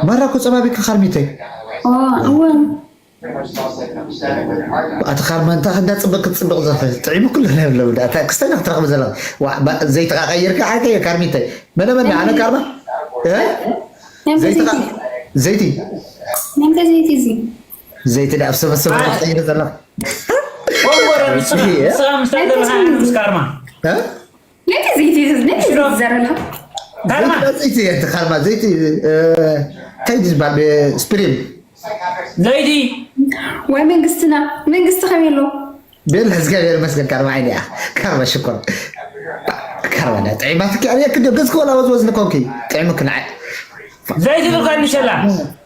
ማራ እኮ ጸባቢካ ካርሚተይ። ኣቲ ካርማ እንታ ክንዳ ጽብቅ ክትጽብቅ ዘኽእል ጥዒሙ ኩሉ ናይ ብለው ዳ ክስተና ክትረኽብ ዘለኻ ዘይተቃቀይርካ ዓርከይ ካርሚተይ መነ መነ ኣነ ካርማ እ? ዘይተቃ- ዘይቲ ዘይቲ እዚ ዘይቲ ዳ ኣብ ሰበሰበ ትቀይር ዘለኻ ወንበረ ንስኻ ንስኻ ምስ ዘለኻ ምስ ካርማ እ? ነቲ ዘይቲ ነቲ ዘይቲ ዘረላ ካርማ ዘይቲ ዘይቲ የቲ ካርማ ዘይቲ እ፣ እንታይ እዩ ዝበሃል ስፕሪም ዘይቲ ወይ መንግስትና መንግስቲ ከመይ ኣሎ ቤል እግዚኣብሔር ይመስገን ካርማ ዓይኒ እያ ካርማ ሽኮር ካርማ ዳ ጥዒማትኪ ኣበየ ክዲ ገዝኪ ወላ ወዝወዝ ንኮንኪ ጥዒምኪ ንዓይ ዘይቲ ብልካ ንሸላ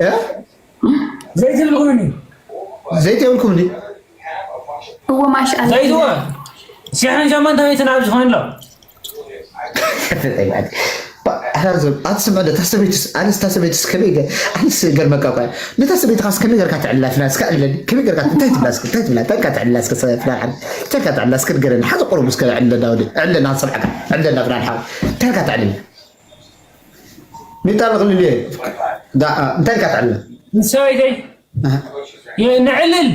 እ? ዘይቲ ብልኩምኒ ዘይቲ የብልኩም እንዲ እዎ ማሽኣላ ዘይትወ ሽሕን ሸሞንተ ሚእትን ኣብ ዝኾን ኣሎ ኣቲ ስምዐ ዶ ታሰበይትስ ኣነስ ታሰበይትስ ከመይ ገ ኣነስ ገርመካ እኳ ነታ ሰበይትኻስ ከመይ ገርካ ትዕላ ፍላን እስካ ዕለኒ ከመይ ገርካ እንታይ ትብላ እስኪ እንታይ ትብላ እንታይ ካ ትዕላ እስኪ ፍላን እንታይ ካ ትዕላ እስኪ ንገረኒ ሓደ ቁሩብ እስከ ዕለና ወዲ ዕለና ሰብዓካ ዕለና ፍላን ሓው እንታይ ካ ትዕልል ሚጣ ልቕልል እንታይ ካ ትዕልል ንሰበይተይ ንዕልል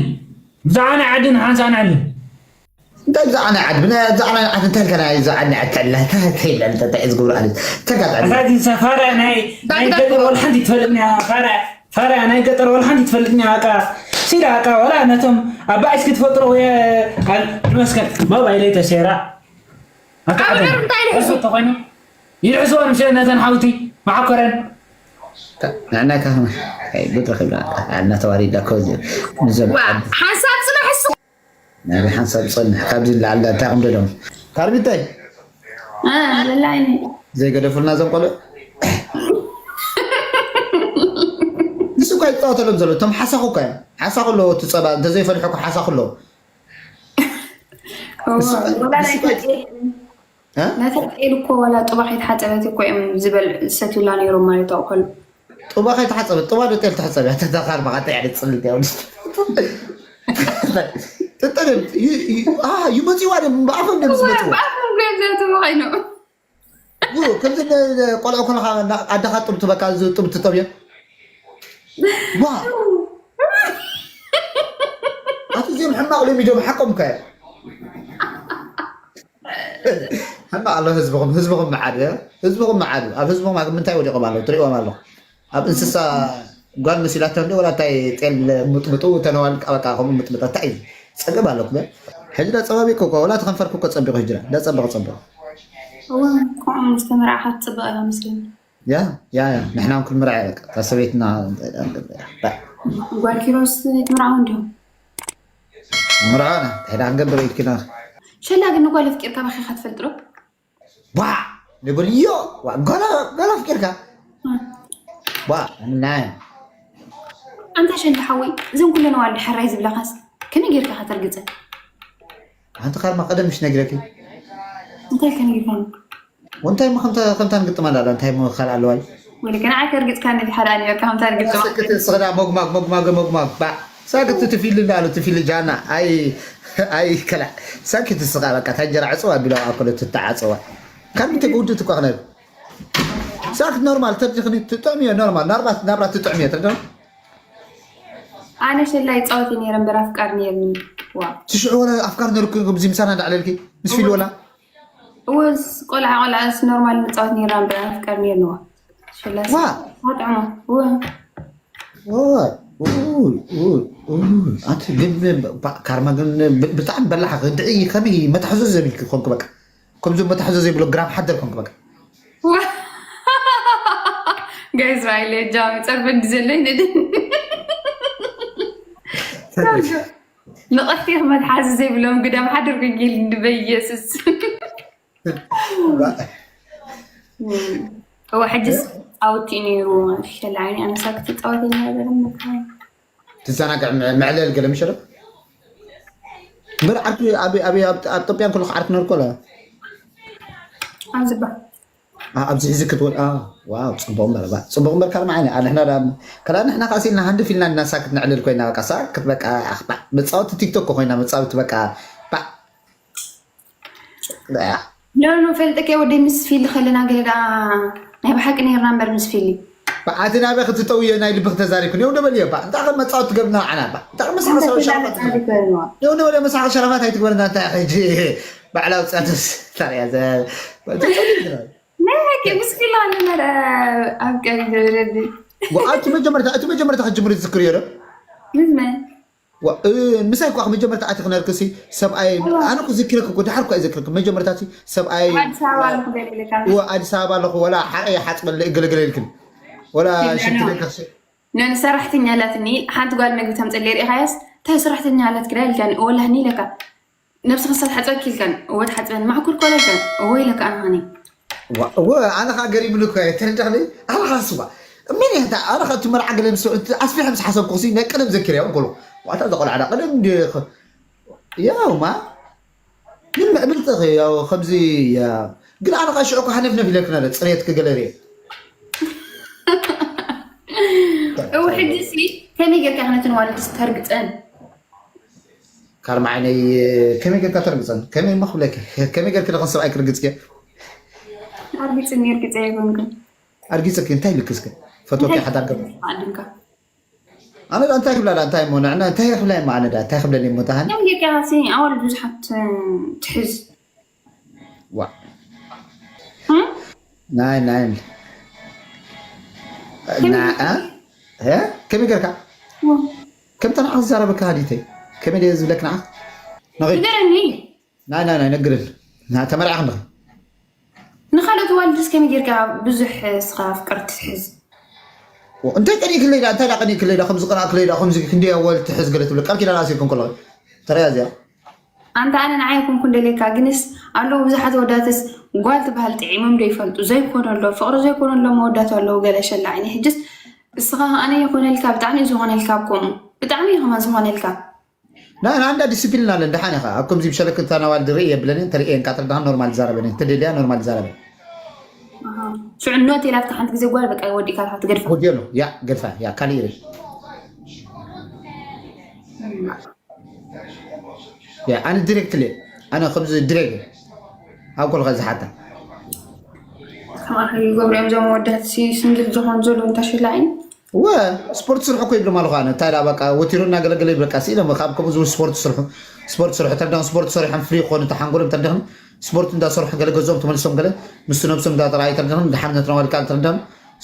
ብዛዕባ ናይ ዓዲ ንሓንሳ ንዕልል እንታይ ብዛዕባ ናይ ዓዲ ብዛዕባ ናይ ዓዲ እንታይ ኢልካ ናይ ብዛዕባ ናይ ዓዲ ተዕላ እንታይ እንታይ ኢልካ እንታይ እንታይ ዝገብሩ ዓዲ እንታይ ካ ትዕልል ኣሳዚ ሰፋራ ናይ ናይ ገጠር ወላ ሓንቲ ትፈልጥኒ ፋራ ፋራ ናይ ገጠር ወላ ሓንቲ ትፈልጥኒ ኣቃ ሲዳ ኣቃ ወላ ነቶም ኣባይ እስኪ ትፈልጥሮ ወይ መስከር ሞባይለይ ተሴራ ኣቃ ኣብ ገጠር እንታይ ይሕሱ? ተኾይኑ ይሕስዎ ንምስለ ነተን ሓውቲ መዓኮረን ንዕናይ ካህማ ጉድ ረኺብና እናተዋሪዳ ኮዚ ንዘብ ሓንሳብ ጽናሕ ሕሱ ናይ ሓንሳብ ጸንሕ ካብዚ ንላዕሊ እንታይ ከምደሎም ካርቢታይ ለላይኒ ዘይገደፉልና ዘም ቆልዑ ንሱ እኳ ይፃወተሎም ዘሎ እቶም ሓሳኹ እኳ እዮም ሓሳኹ ኣለዎ እቲ ፀባ እንተዘይፈልሑ እኳ ሓሳኹ ኣለዎ ነታ ጤል እኮ ዋላ ጡባ ከይተሓፀበት እኮ እዮም ዝበል ዝሰትዩላ ነይሮም ማለት ኣውከሉ ጡባ ከይተሓፀበት ጡባ ዶ ጤል ተሕፀብ እያ ተተኻር መቃጠ ያደ ፅልት ያው ጥጥን ይመፅዋ ብኣፎም ደም ዝመፅዋ ብኣፎም ገንዘብ ትበኸይኑ ከምዚ ቆልዑ ከለካ ኣደኻ ጥብ ትበካ እዚ ጥብ ትጠብዮ ዋ ኣቲ እዚኦም ሕማቕ ልሚዶም ሓቆም ከ ሕማቕ ኣሎ ህዝብኹም ህዝብኹም መዓድ ህዝብኹም መዓድ ኣብ ህዝብኹም ኣብ ምንታይ ወዲቖም ኣለዉ ትሪእዎም ኣለኹ ኣብ እንስሳ ጓል መሲላቶ እንዲ ወላ እንታይ ጤል ምጥምጡ ተነዋል ቃበቃ ከምኡ ምጥምጣ እንታይ እዩ ፀገም ኣለኩ ሕጂ ዳ ፀባቢ እኮ ወላ ተኸንፈርኩ እኮ ፀቢቑ ሕጂ ዳ ፀበቕ ፀበቕ እወ ከምኡ ምስ ተመርዓኻ ትፅበቕ እያ መስለኒ ያ ያ ያ ንሕና እውን ክንምርዓ በቃ እታ ሰበይትና ጓል ኪሮስ ትምርዓው እንዲሁም ምርዓና እንታይ ዳ ክንገብር ኢልኪና ሸላ ግን ንጓል ኣፍቂርካ በኺኻ ትፈልጥ ዶ ዋ ንብል እዮ ዋ ጓል ጓል ኣፍቂርካ ዋ ናይ ኣንታ ሸላ ሓወይ እዞም ኩለን ኣዋልድ ሕራይ ዝብላኻስ ከመይ ጌርካ ከተርግፀን ኣንቲ ካልማ ቀደም ምሽ ነግረኪ እንታይ ከነግርካኒ ወንታይ ሞ ከምታ ከምታ ንግጥም ኣላ እንታይ ሞ ካልኣ ኣለዋል ወለ ከነ ዓከር ግጽካ ነዲ ሓደ ኣንበርካ ከምታ ንግጥም ስክት ስኽዳ ሞግማግ ሞግማግ ሞግማግ ባ ሳክት ትፊል እንዳሉ ትፊል ጃና ኣይ ኣይ ከላ ሳክት ስኻ በቃ ታጀራ ዕጽዋ ቢላ ኣኮለ ትተዓጽዋ ካብ ምንተ ጉድ ትኳ ክነብ ሳክት ኖርማል ተርጅኽኒ ትጥዕም እዮ ኖርማል ናርባት ናብራት ትጥዕም እዮ ትርደም ኣነ ሸላ ይጻወት ነይረ እምበር ኣፍቃር ነይርኒ ዋ ትሽዑ ወላ ኣፍቃር ነርኩ ብዚ ምሳና እንዳዕለልኪ ምስ ፊል ወላ እወስ ቆልዓ ቆልዓስ ኖርማል ንጻወት ነይርና እምበር ኣፍቃር ነይርኒ ዋ ሸላ ዋ ዋጥዕሞ እወ ኣንቲ ግን ካርማ ግን ብጣዕሚ በላሓ ክድዒ ከመይ መታሕዞ ዘብልኪ ኮንኩ በቃ ከምዚ መታሕዞ ዘይብሎ ግራም ሓደር ኮንኩ በቃ ጋይዝ ራይለ ጃሚ ጸርበ እንዲ ዘለይ ንድን ንቐሕቲ ክመትሓዚ ዘይብሎም ግዳም ሓደር ክጊል እንድበይ ኢየሱስ እዋ ሕጅስ ፃውቲ ነይሩ ሸላ ዓይኒ ኣነሳ ክትፃወት ነይረ ትዘናግዕ መዕለል ገለ ምሸ ዶ እምበር ዓርኪ ኣብ ኣብ ኣብ ኢትዮጵያ እንከለኹ ዓርኪ ነርኮ ለ ኣብዝባ ኣብዚ ሕዚ ክትወል ዋው ፅቡቅ እምበር ባ ፅቡቅ እምበር ካልማ ዓይኒ ንሕና ከላ ንሕና ከዓ ሲልና ሃንዲ ፊልና እናሳ ክትነዕልል ኮይና በቃ ሳ ክትበቃ ብፃወቲ ቲክቶክ ኮይና መፃወቲ በቃ ኖ ኖ ፈልጥከ ወደ ምስ ፊል ከለና ገለ ደኣ ናይ ብሓቂ ነርና እምበር ምስ ፊል ኣቲ ናበይ ክትጠውዮ ናይ ልብኺ ተዛሪብክን? የው ንበልዮ ባ። እንታይ ከም መጻወቲ ትገብርና ንዓና ባ። እንታይ ከም መሳኸ ኣንተ ሰው ሸራፋት ኪዳነ ጻድቅ በልዋ። የው ንበልዮ መሳኸ ሸራፋት ኣይትግበርና። እንታይ ሕጂ ባዕላ ውጻንስ ታሪያ ዘ-፣ ትጸልይ ትነብር። ናይ ሓቂ ምስኪን ኣለና ደ ኣብ ቀልቢ ረቢ። ወኣቲ መጀመርታ፣ እቲ መጀመርታ ክትጅምሪ ትዝክርዮ ዶ? ምስ መን? ዋ፣ እ፣ ምሳይ እኳ መጀመርታ ኣቲ ክነርክሲ ሰብኣይ፣ እዋ። ኣነ እኮ ዝክረክ እኮ፣ ድሓር እኳ ይዝክረክ። መጀመርታ እቲ ሰብኣይ፣ ኣብ ኣዲስ ኣበባ ኣለኹ ገለ ኢለካ። እዋ፣ ኣዲስ ኣበባ ኣለኹ፣ ወላ ሓቀይ ሓጽበለ እግልግል ኢልክን። ወላ ኪዳነ። ሽንቲ ደቀስ። ነን ሰራሕተኛ ኣላትኒ፣ ሓንቲ ጓል መግቢ ተምጽእ ሌር ኢኻያስ፣ እንታይ ሰራሕተኛ ኣላት ክዳ ኢልካኒ፣ ወላ ህኒ ኢለካ። ነብስኺ ሳትሓጽበኪ ኢልካን፣ እወ ትሓጽበኒ፣ ማዕኩር ኮለ ኢልካን፣ እወ ኢለካ ኣነ ኸኒ። ዋ፣ እወ፣ ኣነ ኸኣ ገሪሙኒ እኮ እየ፣ ተረዳእኒ? ኣነ ኸኣ ስዋ። ምን እየ፣ ኣነ ኸኣ እቲ መርዓ ገለ ምስ፣ እቲ ኣስፊሐ ምስ ሓሰብኩ ሲ፣ ናይ ቀደም ዘኪረ እየ፣ እንኮሎ። ዋታ ዘቆልዓ ዳ ቀደም እንዲ ኸ-፣ ያው ማ፣ ምን ምዕብልቲ ኸ፣ ያው ከምዚ፣ ያ። ግን ኣነ ኸኣ ሽዑ እኮ ሃነፍነፍ ኢለክ ነረ፣ ጽሬት ክገለር እየ። እው፣ ሕጂ ሲ፣ ከመይ ጌርካ ክነትን ዋልድስ ተርግጸን? ካርማዓይነይ ከመይ ጌርካ ተርግጸን? ከመይ እሞ ክብለኪ? ከመይ ጌርኪ ደኸን ሰብኣይ ክርግጽኪ? ኣርጊጽኒ፣ እርግጸ ኣይኮንኩን። ኣርጊጽኪ እንታይ ኢልኪ እስከ? ፈትወኪ ሓዳር ገብ-፣ ዓድምካ። ኣነ ዳ እንታይ ክብላ ዳ እንታይ እሞ ንዕና እንታይ ክብላ እሞ ኣነ ዳ እንታይ ክብለኒ እሞ ታሃን? ከመይ ጌርካ ሲ ኣዋልድ ብዙሓት ትሕዝ? ዋ። እም? ናይ፣ ናይ። ከመይ ና-፣ ጌርካ? እ? እ? ከመይ ጌርካ? ዋ። ከምታ ንዓ ዝዛረበካ ሃዲተይ። ከመይ ድየ ዝብለክ ንዓ? ንኺድ። ንገረኒ። ናይ፣ ናይ፣ ናይ፣ ነግርን። ና፣ ተመርዓ ክንድኺ። ንኻልኦት ኣዋልድስ ከመይ ጌርካ ብዙሕ እስኻ ፍቅርቲ ትሕዝ? ኦ፣ እንታይ ቀኒእክለይ ዳ? እንታይ ዳ ቀኒእክለይ ዳ? ከምዚ ቀናእክለይ ዳ? ከምዚ ክንደይ ኣዋልድ ትሕዝ ገለ ትብል? ቃል ኪዳን ኣሲርክን ከለኺ። ተረያ እዚኣ። ኣንታ ኣነ ንዓይ ኣይኮንኩን ደልየካ፣ ግንስ ኣለዉ ብዙሓት ወዳትስ ጓል ትበሃል ጥዒሞም ዶ ይፈልጡ? ዘይኮነ ኣሎ፣ ፍቕሪ ዘይኮነ ኣሎ መወዳቱ ኣለዉ ገለ ሸላ ዓይኒ። ሕጅስ እስኻ ኣነ ይኾነልካ፣ ብጣዕሚ እዩ ዝኾነልካ ኣብ ከምኡ። ብጣዕሚ እዩ ከማን ዝኾነልካ። ና፣ ና፣ እንዳ ዲስፕሊን ኣለን፣ ደሓን ኢኻ። ኣብ ከምዚ ብሸለክታ ናዋል ድርኢ የብለንን፣ ተርእየን ካ ተረዳኸን ኖርማል ዝዛረበን፣ ተደልያ ኖርማል ዝዛረበን። ኣሃ። ሽዑ ኖት ኢላትካ ሓንቲ ግዜ ጓል በቃ ወዲእካ ኢኻ ትገድፋ። ወዲኦ ኣሎ፣ ያ፣ ገድፋ፣ ያ፣ ካሊእ ይርኢ። ያ፣ ኣነ ዲሬክት ለ፣ ኣነ ከምዚ ዲሬክት ኣብ ኮልኻ ዝሓታ። ከማኻ ይገብሩ እዮም እዞም ወዳት ሲ-፣ ስንግል ዝኾኑ ዘለዉ እንታይ ሽላ እዩ? ወ-፣ ስፖርት ስርሑ እኮ ይብሎም ኣለኹ ኣነ። እንታይ ደኣ በቃ ወቲሩ እናገለገለ በቃ ስኢሎም ካብ ከምኡ ዝብል ስፖርት ስርሑ፣ ስፖርት ስርሑ ተርዳን ስፖርት ሰሪሖም ፍሪ ክኾኑ ተሓንጎሎም ተርዳን ስፖርት እንዳሰርሑ ገለ ገዝኦም ተመልሶም ገለ ምስቲ ነብሶም እንዳጠራኣዩ ተርዳን ድሓን ነትረዋል ቃል ተርዳን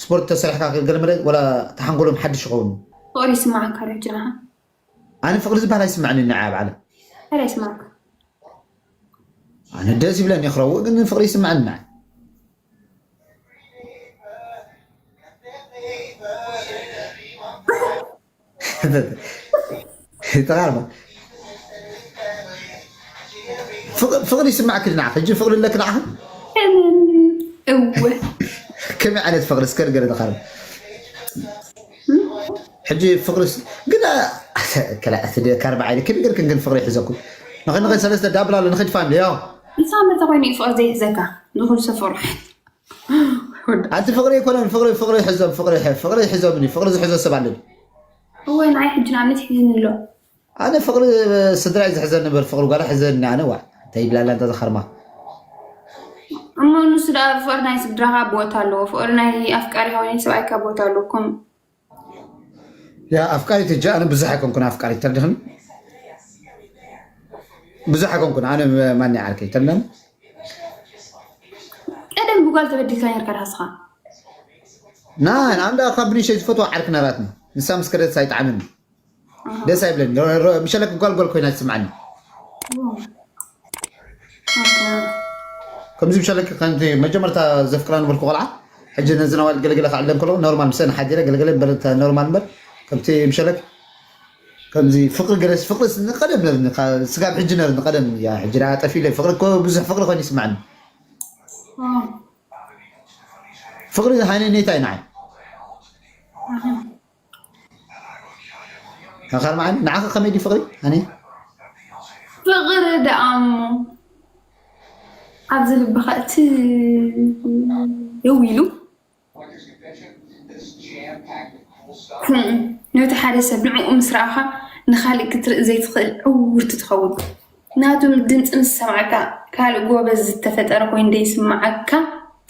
ስፖርት ተሰሪሕካ ገለ መለ ወላ ተሓንጎሎም ሓድሽ ይኸውን። ፍቕሪ ይስምዓካ ዶ ሕጂ ንዓኻ? ኣነ ፍቕሪ ዝበሃል ኣይስምዓንን ንዓይ ኣብ ዓለም። እንታይ ይስምዓካ? ኣነ ደስ ይብለኒ ክረውእ ግን ፍቕሪ ይስምዓኒ ንዓይ። ተቓርባ። ፍቕ-፣ ፍቕሪ ይስማዕኪ ንዓኺ? ሕጂ ፍቕሪ ኣለኪ ንዓኺ? እወ። ከመይ ዓይነት ፍቕሪ? እስከ ንገሪ ተኻርባ። ሕጂ ፍቕሪ ስ-፣ ግን፣ አ-፣ ከላ-፣ እቲ ደ-፣ ካርባ ዓይነ ከመይ ገርክን ግን ፍቕሪ ይሕዘኩም? ንኸ-፣ ንኸ-፣ ሰለስተ ዳብል ኣሎ፣ ንኸድ ፋሚሊ፣ ያው። ንሳ መርተ ኮይኑ እዩ ፍቕሪ ዘይሕዘካ? ንኹሉ ሰብ ፍቕሪ። ኣንቲ ፍቕሪ ኣይኮነን፣ ፍቕሪ፣ ፍቕሪ ይሕዞም፣ ፍቕሪ ይሕ-፣ ፍቕሪ ይሕዞምኒ፣ ፍቕሪ ዝሕዞ ሰብ ኣለኒ። እወ፣ ንዓይ ሕጂ ንኣብነት ሒዝኒ ኣሎ። ኣነ ፍቕሪ ስድራይ ዝሕዘኒ እምበር ፍቕሪ ጓል ኣይሕዘኒ ኣነ፣ ዋእ፣ እንታይ ይብላላ እንታ ዝኸርማ። እሞ ንሱ ደኣ ፍቕሪ ናይ ስድራኻ ቦታ ኣለዎ፣ ፍቕሪ ናይ ኣፍቃሪኻ ወይ ናይ ሰብኣይካ ቦታ ኣለዎ። ከም ያ ኣፍቃሪት፣ ሕጂ ኣነ ብዙሕ ኣይኮንኩን ኣፍቃሪት፣ ተረዲኽኒ? ብዙሕ ኣይኮንኩን ኣነ፣ ማን ይዓርከይ፣ ተረዲኽኒ? ቀደም ብጓል ተበዲልካ ነርካ ዳስኻ? ና፣ ንኣንዳ ካብ ብንሸይ ዝፈትዋ ዓርኪ ነራትኒ። ንሳ ምስ ከደትስ ኣይጠዓምን። ኣሃ። ደስ ኣይብለኒ። ሮ-፣ ሮ-፣ ምሸለክ ጓል ጓል ኮይና ትስምዓኒ። ኦ። ኦኬ። ከምዚ ምሸለክ ከምቲ መጀመርታ ዘፍቅራ ነበርኩ ቆልዓ፣ ሕጂ ነዚ ነዋል ገለገለ ክዕለም ከለኹ ኖርማል ምሰን ሓዲረ ገለገለ እምበር እታ ኖርማል እምበር ከምቲ ምሸለክ ከምዚ ፍቕሪ ገለስ ፍቕሪ ንቀደም ነርኒ፣ ካ-፣ ስጋብ ሕጂ ነርኒ ቀደም እያ። ሕጂ ደኣ ጠፊለ ፍቕሪ እኮ ብዙሕ ፍቕሪ ኮይኑ ይስምዓኒ። ኦ። ፍቕሪ ሃይነ ኔታ እዩ ንዓይ። ኣሃ። ኣኻር መዓል ንዓኺ ከመይ ድዩ ፍቕሪ? ኣነ ፍቕሪ ደኣ እሞ ኣብዚ ልብኻ እቲ ደው ኢሉ፣ ነቲ ሓደ ሰብ ንዕኡ ምስ ረኣኻ ንኻልእ ክትርኢ ዘይትኽእል ዕውርቲ ትኸውን። ናቱ ድምፂ ምስ ሰማዕካ ካልእ ጎበዝ ዝተፈጠረ ኮይኑ ደይስማዓካ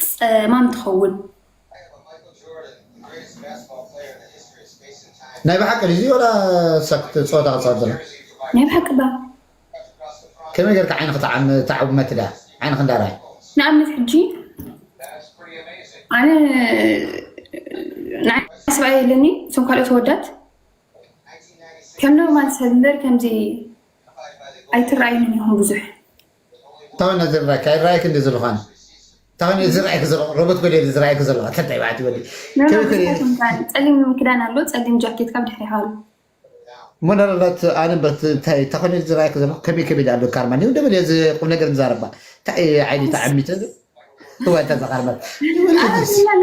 ጸማም ትኸውን። ናይ ብሓቂ ድዩ ወላ ሰክት ጸወታ ክጻወት ዘሎ? ናይ ብሓቂ ባ ከመይ ጌርካ ዓይንኺ ተዓም-፣ ተዓውመት ድያ? ዓይንኺ እንዳራይ? ንኣብነት ሕጂ ኣነ ንዓይ ሰብኣይ የለኒ፣ እቶም ካልኦት ወዳት ከም ኖርማል ሰብ እምበር ከምዚ ኣይትረኣዩንን ኢኹም ብዙሕ። እንታይ ኾነ ዝረኣይካ? ኣይረኣይክ እንደ ዘለኻን እንታይ ኾነ ዝረኣይክ ዘሎ? ሮቦት በል ዝረኣይክ ዘሎ ተታይ ባዕቲ በል ኖ፣ ኖ፣ ንስኻትኩም ከኣ ጸሊም ክዳን ኣሎ፣ ጸሊም ጃኬት ካብ ድሕሪ ሓሉ ሞናላት ኣነ በት እንታይ እንታይ ኾነ ዝረኣይክ ዘሎ? ከመይ ከመይ ኣሎ ካርማ? ንው ደበል እዚ ቁም ነገር ንዛረባ እንታይ ዓይኒ ተዓሚተ እዋ ተዛኻርባት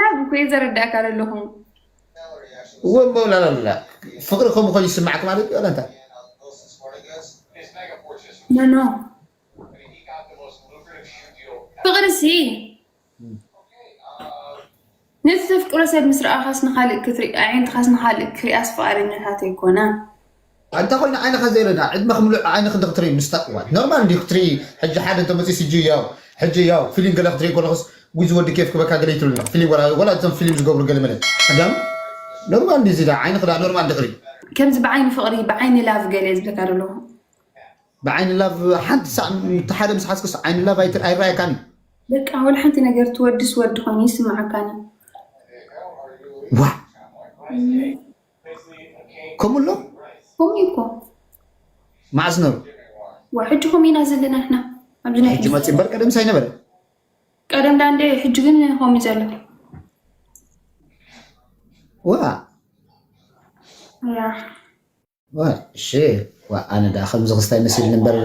ላብ እኮ እየ ዘረዳእካ ዘለኹ። እወ እምበውላላላ ፍቅሪ ከም ኾን ይስማዕክ ማለት እዩ። ኣንታ ኖ ኖ ፍቅሪ ሲ ነቲ ተፍቅሮ ሰብ ምስ ረኣኻስ ንኻልእ ክትርኢ ኣዒንትኻስ ንኻልእ ክሪኣስ ፍቃደኛታት ኣይኮና። ኣንታ ኮይና ዓይንኻ ዘይረዳ ዕድመ ክምልእ ዓይንኽ እንተ ክትርኢ ምስታ እዋን ኖርማል እንዲ ክትርኢ። ሕጂ ሓደ እንተ መፂስ ሕጂ ያው ሕጂ ያው ፊሊም ገለ ክትርኢ ከለኽስ ጉዚ ወዲ ኬፍ ክበካ ገለ ይትብልና ፊሊም ወላ ወላ እዞም ፊሊም ዝገብሩ ገለ መለ ኣዳም ኖርማል እንዲ ዝዳ ዓይንኽ ዳ ኖርማል እንዲ ክርኢ ከምዚ ብዓይኒ ፍቅሪ ብዓይኒ ላቭ ገለ ዝብለካ ዘለኹ ብዓይኒ ላቭ ሓንቲ ሳዕ ሓደ ምስ ሓዝክስ ዓይኒ ላቭ ኣይት- ኣይረኣየካን እዩ። በቃ ወላ ሓንቲ ነገር ትወድስ ወዲ ኮይኑ ይስምዓካን እዩ። ዋ ከምኡ ኣሎ ከምኡ እዩ እኮ መዓስ ነሩ ዋ ሕጂ ከምኡ ኢና ዘለና ንሕና ኣብዚ ናይ ሕጂ መፂ እምበር ቀደምስ ኣይነበረ ቀደም ዳ እንደ ሕጂ ግን ከምኡ እዩ ዘሎ ዋ ያ ዋ እሺ ዋ ኣነ ዳ ከምዚ ክስታይ መሲልኒ እምበር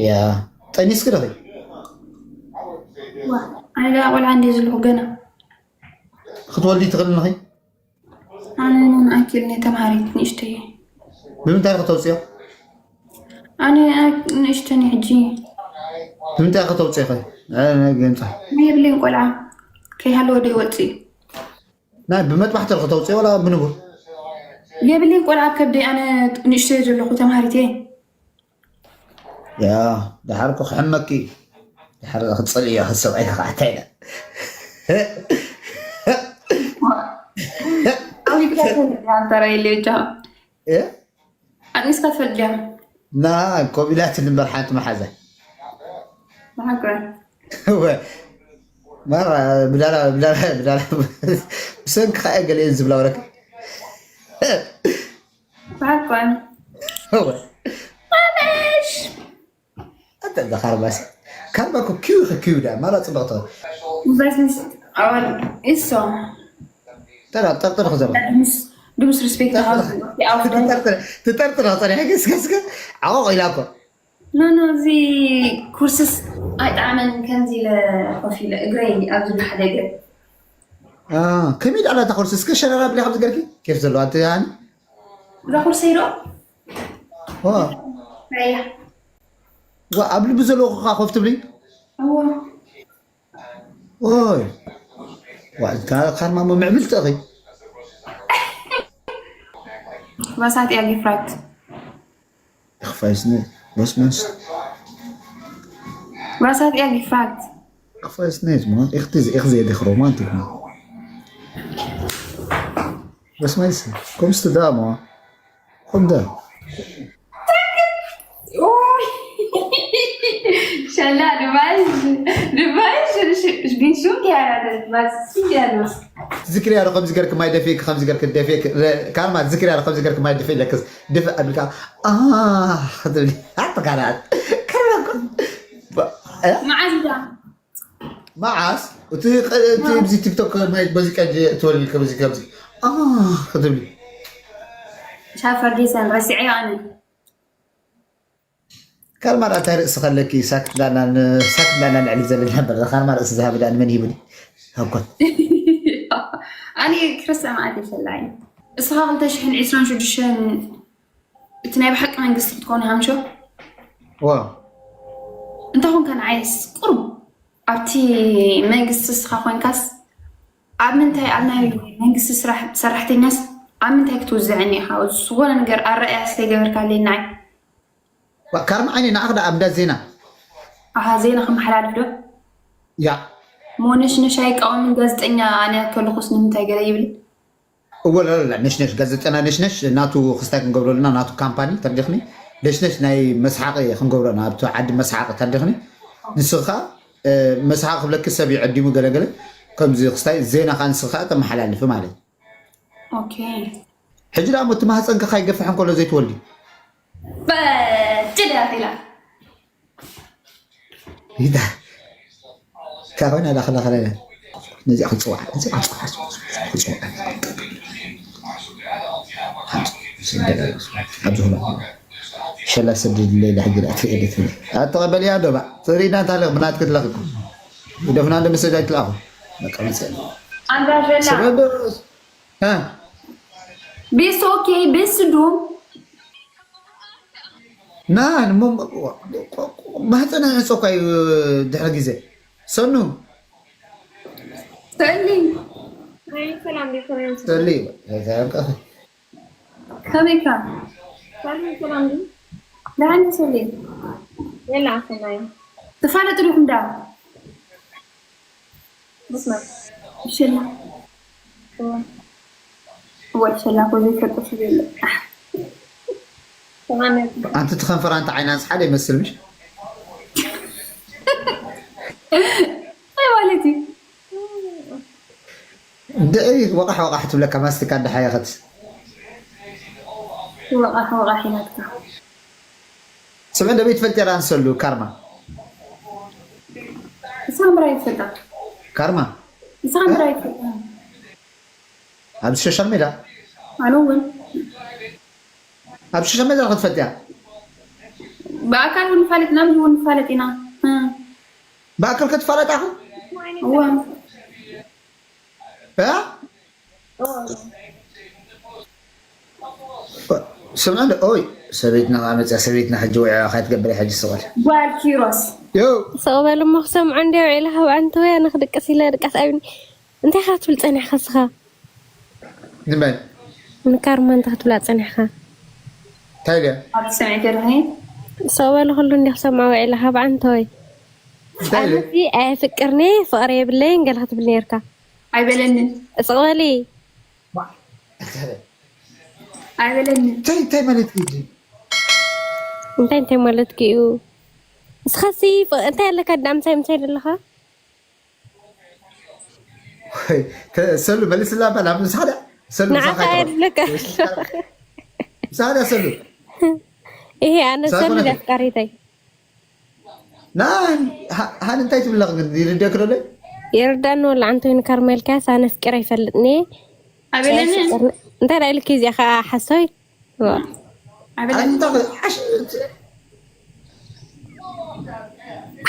ያ ጠኒስኪ ዶ ዋ ኣነ ዳ ቆልዓ እንደ ዘለኹ ገና ክትወልዲ ትኽእል ንኺ ኣነ ንኣኪል ናይ ተምሃሪት ንእሽተይ ብምንታይ ከተውፅዮ ኣነ ንእሽተን ሕጂ ብምንታይ ከተውፅዮ ኸ ገንፃ የብለይን ቆልዓ ከይሃለወ ዶ ይወፅእ እዩ ናይ ብመጥባሕቲ ከተውፅዮ ወላ ብንቡር የብለይን ቆልዓ ኣብ ከብደይ ኣነ ንእሽተይ ዘለኹ ተምሃሪት እየ ያ ደሓር እኮ ክሕመኪ ደሓር ክትፀልእዮ ሰብኣይ ክዓታ ኢለ ኣዊግዳተረየለዮጃ እ? ኣንስካ ትፈልጥ ዲያ ና ኮቢላት ንበር ሓንቲ መሓዛ ብሓቅረ ወ- ማራ ብዳላ ብዳላ ብዳላ ብሰንኪ ከዓ ገለ እየን ዝብላ ወረክ ብሓቅረ ኣንተ እዛ ካርባስ ካርባ እኮ ኪው ኢኺ ኪው ዳ ማራ ፅብቕቲ በስንስ ኣዋል እሶ ጠራ ጠርጥር ክዘር ድምስ ሪስፔክት ትጠርጥር ክፀኒሐ ገስገስገ ዓቆቕ ኢላ እኮ ኖ ኖ እዚ ኩርስስ ኣይጣዕመን ከምዚ ኢለ ኮፍ ኢለ እግረይ ኣብዚ ሓደ እግረ ከመይ ዳዕላ እታ ኮርስ እስከ ሸረራ ብለይ ከምዚ ገርኪ ኬፍ ዘለዋ ኣንቲ ሃኒ እዛ ኩርሰይ ዶ ዋ ያ ዋ ኣብ ልቢ ዘለዎ ከዓ ኮፍ ትብሊ እዎ ኦይ ዋ እታ ካርማሞ ምዕብልቲ እኺ ባሳት እያ ጊፍራት Ich weiß nicht. Was meinst du? ባሳት እያ ጊፍራት Ich weiß nicht, Mann. Ich, diese, ich sehe dich romantisch, Mann. Was meinst du? Kommst du da, Mann? Komm da. ሸላ ድባይ ድባይ ሽንሹ ጊያራ ድባይ ሽንሹ ጊያራ ትዝክርያ ዶ ከምዚ ገርክ ማይ ደፊእክ ከምዚ ገርክ ደፊእክ ካርማ ትዝክርያ ዶ ከምዚ ገርክ ማይ ደፊእ ለክስ ድፍእ ኣቢልካ ኣህ ክትብሊ ኣተካላት ከረኩ መዓዝ እንዳ መዓስ እቲ ቀ- እቲ ኣብዚ ቲክቶክ ማይ በዚ ቀጅ ትወልድ ከምዚ ከምዚ ኣህ ክትብሊ ሻፈር ዲሰን ረሲዐ ኣነ ካልማ ዳኣ እንታይ ርእሲ ከለኪ ሳክ ዳና ሳክ ዳና ንዕሊ ዘለና ነበር ካልማ ርእሲ ዝሃብ ዳኣ ንመን ሂቡኒ ሃኮት ኣነ ክርስትያ ማለት ይፈላይ እስኻ ክልተ ሽሕን ዕስራን ሽዱሽተን እቲ ናይ ብሓቂ መንግስቲ ክትኮን ሃምሾ ዋ እንታይ ኮንካ ንዓይስ ቁሩብ ኣብቲ መንግስቲ እስኻ ኮንካስ ኣብ ምንታይ ኣብ ናይ መንግስቲ ስራሕ ሰራሕተኛስ ኣብ ምንታይ ክትውዝዐኒ ኢኻ ዝኾነ ነገር ኣረኣያ ስለይገበርካለይ ንዓይ ካርማ ዓይኒ ንዓኽ ዳ ኣብ እንዳ ዜና ኣሃ ዜና ከመሓላልፍ ዶ ያ ሞነሽነሽ ኣይቃወምን ጋዜጠኛ ኣነ ከለኹስ ንምንታይ ገለ ይብል እወ ለለለ ነሽነሽ ጋዜጠና ነሽነሽ ናቱ ክስታይ ክንገብረልና ናቱ ካምፓኒ ተርዲኽኒ ነሽነሽ ናይ መስሓቂ ክንገብረና ኣብቲ ዓዲ መስሓቂ ተርዲኽኒ ንስኻ መስሓቂ ክብለኪ ሰብ ይዕዲሙ ገለገለ ከምዚ ክስታይ ዜና ከዓ ንስኻ ተመሓላልፊ ማለት ኦኬ ሕጂ ደኣ እቲ ማህፀንካ ካይገፍሕ እንከሎ ዘይትወልዲ በጭድ ያፌላ ይዳ ካበና ዳኸላ ከለለ ነዚኣ ክፅዋዕ ነዚኣ ክፅዋዕ ክፅዋዕ ኣብዚ ሁላ ሸላ ሰድድለይ ዳሕጂ ዳኣ ትእለ ትብል ኣተቐበልያ ዶ ባዕ ትሪእና እንታለ ብናት ክትለኽኩም ይደፍና እንደ መሰጃ ይትለኣኹ በቃ መፅእ አንዳሸላ ሰበብ ቢስ ኦኬ ቢስ ዱም ና ማህፀና ዕፀኳ እዩ ድሕሪ ግዜ ሰኑ ሰሊ ሰላም ቤተሰብ ሰሊ ከመይካ ሰላም ሰላም ግን ደሓን ሰሊ የላ ሰናይ ትፋለጡ ዲኹም ዳ ብስመ ሸላ ወይ ሸላ ኮ ዘይፈልጦ ሰብ የለ ሰማንያ ኣንቲ ትኸንፈራ እንተ ዓይና ዝሓደ ይመስል ምሽ እንታይ ማለት እዩ እንድዒ ወቃሕ ወቃሕ ትብለካ ማስቲካ እንዳሓየኸት ወቃሕ ወቃሕ ኢላትካ ስምዒ ደበይ ትፈልጥ ራ ንሰሉ ካርማ ሳምራይ ይፈልጣ ካርማ ሳምራይ ይፈልጣ ኣብ ሶሻል ሜዳ ኣነ እውን ኣብ ሶሻል ሜዳ ክትፈልጥያ ብኣካል እውን ንፋለጥ ናብ እውን ንፋለጥ ኢና ብኣካል ክትፋለጣኹ እዋ እ? ስምዐ እንዶ ኦይ ሰበይትና ከዓ መፅያ ሰበይትና ሕጂ ውዒ ካይትገብር ሕጂ ስቕል ጓል ኪሮስ ዮ ስቕ በል እሞ ክሰምዖ እንዲ ውዒለ ካብ ዓንተ ወይ ኣነ ክድቅስ ኢለ ድቃስ ኣብኒ እንታይ ካ ትብል ፀኒሕካ ስኻ ንመን ንካርማ እንታይ ክትብላ ፀኒሕካ እንታይ ኢልያ ኣብ ሰምዒ ገርኒ ስቕ በል ኩሉ እንዲ ክሰምዖ ውዒለ ካብ ዓንተ ወይ እንታይ ኢለ ኣነሲ ኣየፍቅርኒ ፍቕሪ የብለይን ገለ ክትብል ነርካ ኣይበለንን ስቕ በሊ ኣይበለንን እንታይ እንታይ ማለት እዩ እንታይ እንታይ ማለትኪ እዩ እስኻሲ እንታይ ኣለካ ዳ ምሳይ ምሳይ ዘለኻ ሰሉ መልስላ በላ ምሳዳ ሰሉ ንዓኻ የድልካ ምሳዳ ሰሉ ይሄ ኣነ ሳይኮነ- ሰሉ ኣፍቃሪተይ ና ሃን እንታይ ትብለኽ ግን ይርደክ ዶ የርዳኒ ወላ ዓንተ ወይ ንካርማ ኢልካስ ኣነ ኣፍቂረ ይፈልጥኒ ኣይበለንን እንታይ ዳ ኢልኪ እዚኣ ከዓ ሓሶይ ኣንታ ዓሽ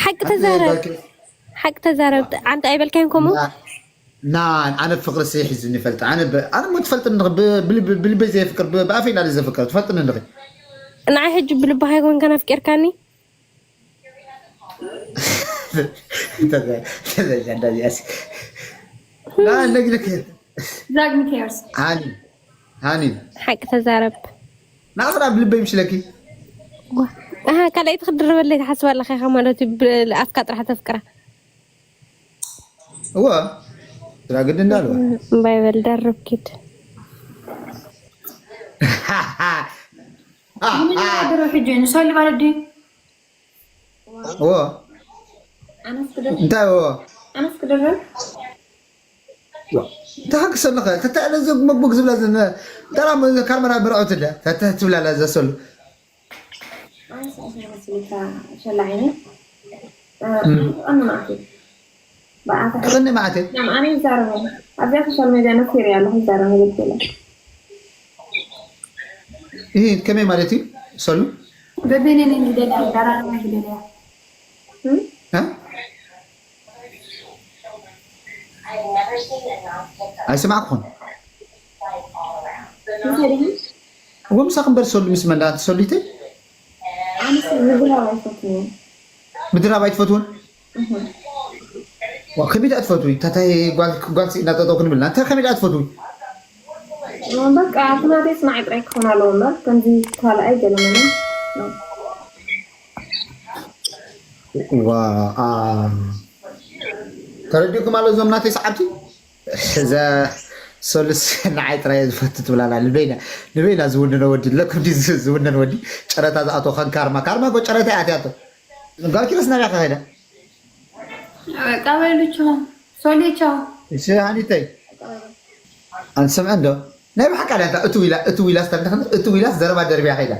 ሓቂ ተዛረብ ሓቂ ተዛረብ ዓንተ ኣይበልካይን ከምኡ ና ኣነ ፍቅሪ ስይ ሒዙ ይፈልጥ ኣነ ኣነ ሞ ትፈልጥ ብልበይ ዘየፍቅር ብኣፈይ ናደ ዘፍቅር ትፈልጥ ንድኺ ንዓይ ሕጂ ብልባኻ ይኮንካ ናፍቂርካኒ ተዘጋዳዚያሲ ና ነግርክ ዛግሚ ቴርስ ሃኒ ሃኒ ሓቂ ተዛረብ ንኣኽራ ብልበይ ምሽለኪ ኣሃ ካልኣይቲ ክድርበለይ ትሓስባ ኣለኻ ኢኻ ማለት እዩ ብኣፍካ ጥራሕ ተፍቅራ እወ ስራ ግድ እንዳልወ እምባይ በል ደርብ ኪድ ምንድሮ ሕጂ ንሰሉ ማለት ድዩ እወ እንታይ እወ ኣነስ ክድርብ እንታይ ሓቂ ሰለኸ ተታለ ዘግመግመግ ዝብላ ዘነ ተራ ካርመራ ብርዖት ደ ተተ ትብላላ ዘሰሉ ኣነስ እንታይ መስልካ ሸላዒኒ ኣነ ማዕት ብኣታ ተቐኒ ማዕተ ኣነ ይዛረበ ኣብዚኣ ሶሻል ሜድያ ነኪር ያለሁ ይዛረበ ይገለ ይህ ከመይ ማለት እዩ ሰሉ በበይነ ነኝ ይደዳ ዳራራ ይደዳ እ? ኣይሰማዕኩኹን እንታይ ድዩ ወምሳ ክንበር ሰሉ ምስ መን ደኣ ትሰሉይተይ ኣነስ ምዝራብ ኣይፈትንን ምድራብ ኣይትፈትውን ዋ፣ ከመይ ደኣ ትፈትዊ ታታይ ጓል ጓል ስኢና ጠጠው ክንብልና እንታይ ከመይ ደኣ ትፈትዊ በቃ እቲ ናተይ ስማዒ ጥራይ ክኾን ኣለዎ እምበር ከምዚ ካልኣይ ገለ መለ ዋ ተረዲእኩም ኣሎ እዞም ናተይ ሰዓብቲ እዛ ሶልስ ንዓይ ጥራይ ዝፈቱ ትብላላ ልበይና ንበይና ዝውንነ ወዲ ለኩም ዲ ዝውነን ወዲ ጨረታ ዝኣቶ ከን ካርማ ካርማ ጎ ጨረታ ኣትያቶ ጋኪረስ ናብያ ከኸደ ቀበሉ ቻው ሶሊ ቻው እሺ ሃኒተይ ኣንሰምዐ እንዶ ናይ ብሓቃ ዳንታ እቱ ዊላ እቱ ዊላስ ተንተኽን እቱ ዊላስ ዘረባ ደርቢያ ከይዳ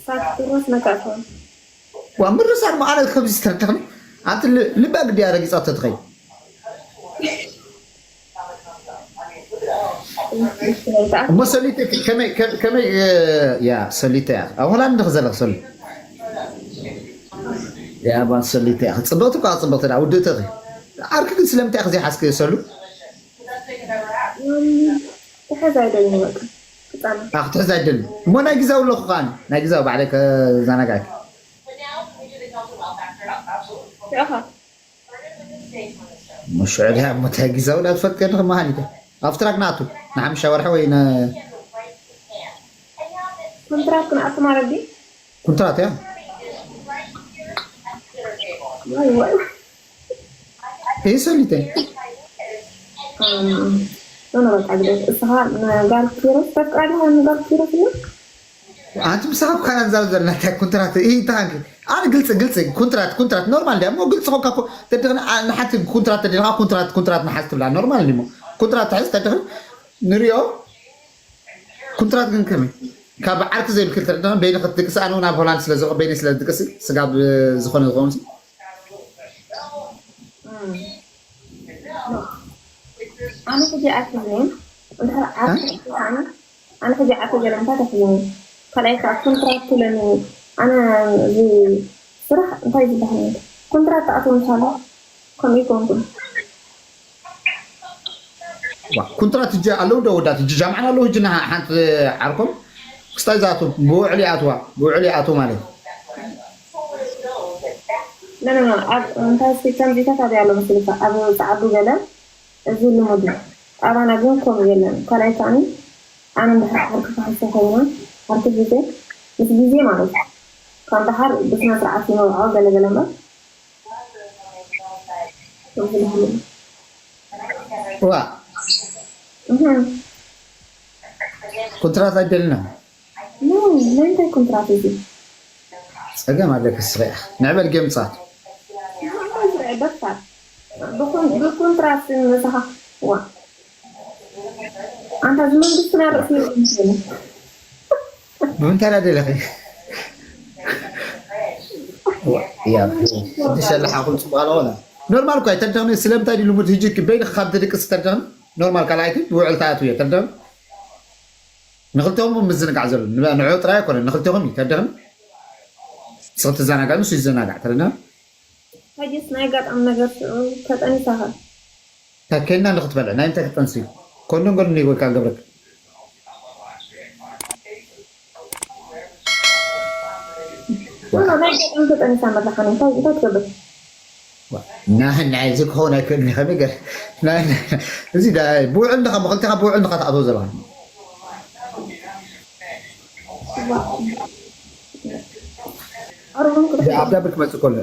ሳትሮስ ነካእቶም ዋ ምርሳር መዓለት ከምዚ ዝተረከኽኒ ኣንቲ ልባ ግዲ ኣረጊጻቶ ትኸይ እሞ ሰሊተ ከመይ ከመይ ያ ሰሊተ ያ ኣብ ሆላንድ ኸ ዘለኽ ሰሊ ያ ባን ሰሊተ ያ ጽብቕቲ እኳ ጽብቕቲ ዳ ውድእቲ ኸ ዓርኪ ግን ስለምንታይ ኸ ዘይሓዝኪ ሰሉ ትሕዝ ኣይደልን በቃ ህፃን ክትሕዝ ኣይደልን እሞ ናይ ግዛው ኣለኹ ከዓኒ ናይ ግዛው ባዕለይ ከዛናጋዕኪ ሽዑኻ ሙሽዑ ድያ እሞ እንታይ ግዛው ዳ ትፈልጥ ከድኺ መሃኒተ ኣብ ትራክ ናቱ ንሓምሻ ወርሒ ወይ ኮንትራት ክንኣቱ ማለት ድዩ ኩንትራት እያ ወይ ወይ ይህ ሰሊተ ኖኖ በቃ ግደፍ እስኻ ንጋል ኪሮስ ተፍቅራ ኣለኻ ንጋል ኪሮስ ና ኣንቲ ምሳኻ ብካና ንዛረብ ዘለና እንታይ ኩንትራት ይህ ተኻንክ ኣነ ግልፂ ግልፂ ኩንትራት ኩንትራት ኖርማል ድያ እሞ ግልፂ ኾንካ እኮ ተድኽኒ ንሓንቲ ኩንትራት ተደልኻ ኩንትራት ኩንትራት ንሓዝ ትብላ ኖርማል እሞ ኩንትራት ትሕዝ ተድኽኒ ንሪኦ ኩንትራት ግን ከመይ ካብ ዓርኪ ዘይብልክል ተረዳኸ በይነ ክትድቅሲ ኣነ እውን ኣብ ሆላንድ ስለ ዝኸ በይነ ስለ ዝድቅሲ ስጋብ ዝኾነ ዝኸውን ኣነ ሕጂ ኣትዝን እንድሕር ዓርኪ ኣነ ሕጂ ዓርኪ ገለ እንታይ ተሕዝኒ ካልኣይ ከዓ ኮንትራት ትብለኒ ኣነ እዚ ስራሕ እንታይ ዝበሃል ኮንትራት ተኣትዎ ምሳለ ከምኡ ይኮንኩን ኩንትራት እጂ ኣለዉ ዶ ወዳት እጂ ጃምዓን ኣለዉ እጂ ሓንቲ ዓርኮም ክስታይ ዝኣቱ ብውዕል ይኣትዋ ብውዕል ይኣትዉ ማለት ኖ ኖ ኖ ኣብ እንታይ እስኪ ከምዚታት ኣብያ ኣሎ መስልካ ኣብ ፃዕዱ ገለ እዚ ልሙድ እዩ ኣባና ግን ከምኡ የለን ካልኣይ ከዓኒ ኣነ እንድሕር ዓርኪ ክሓሶ ኮይና ዓርኪ ግዜ ምስ ግዜ ማለት እዩ ካብ ደሓር ብስነ ስርዓት ይመርዖ ገለ ገለ እምበር ዋ ኩንትራት ኣይደልና ናይ እንታይ ኮንትራት እዚ ፀገም ኣለክ ስኺ ንዕበል ጌምፃት በታ ብኮንትራት ንስኻ ዋ ኣንታ እዚ መንግስትና ርእሲ ብምንታይ ዳ ደለኺ ሸላሓኹም ፅቡቅ ኣለኾነ ኖርማል እኳ ተደኽኒ ስለምንታይ ድዩ ልሙድ ህጂ በይንኻ ካብ ትድቅስ ተደኽኒ ኖርማል ካልኣይቲ ብውዕል ተኣትው እየ ተደኽኒ ንክልተኹም ምዝንጋዕ ዘሎ ንዑ ጥራይ ኣይኮነ ንክልተኹም እዩ ተደኽኒ ንስኺ ትዘናጋዕ ንሱ ይዘናጋዕ ተደኽኒ ሕጅስ ናይ ኣጋጣሚ ነገር ሽዑ ተጠኒሳኻ እንታይ ከይና ንክትበልዕ ናይ ምንታይ ክጠንሲ ኮንዶን ጎድኒ ወይ ከዓ ገብረክ ናይ ገጠም ተጠኒሳ መላኻኒ እንታይ እንታይ ትገብር ናይ ክኸውን ኣይክእልን ከመይ ገር እዚ ብውዕል እንድኻ መኽልቲኻ ብውዕል እንድኻ ትኣትዎ ዘለኻ ኣብዳ ብር ክመፅእ ከሎ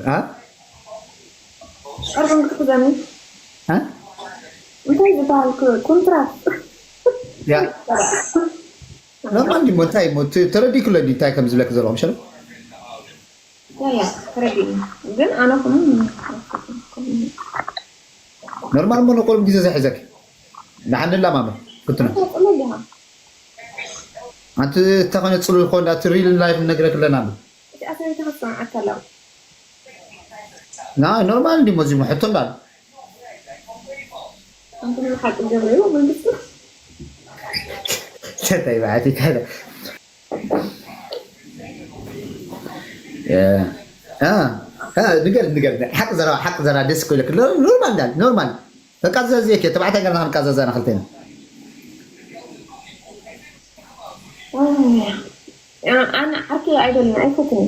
ኣርባን ክትሕዘኒ እንታይ ዝበሃል ኮንትራት ኖርማል ዲሞ እንታይ ሞ ተረዲክሎ እንታይ ከም ዝብለክ ዘለኹም ሸለ ያያ ተረዲኒ ግን ኣነ ኹም ኖርማል ሞ ንቆልም ግዜ ዘሒዘክ ንሓንላ ማመ ክትነ ጽመሊኻ ኣንቲ ተኸነ ጽሉ ዝኾን ኣቲ ሪል ላይፍ ነግረክ ኣለና እቲ ኣሰበይታ ክትሰምዓካ ኣለዋ ና ኖርማል እንዲ ሞዚሞ ሕቶ እንዳል ኣንተ ምን ሓቂ ገበዩ መንግስቲ ሰታይ ባዕቲ ካለ ንገር ንገር ሓቂ ዘረባ ሓቂ ዘረባ ደስ ኮይለክ ኖርማል እንዳል ኖርማል በቃ ዘዝየክ ተባዕታይ ገርና ክንቃዘዘና ክልተና ኣነ ዓርኪ ኣይደልን ኣይፈትን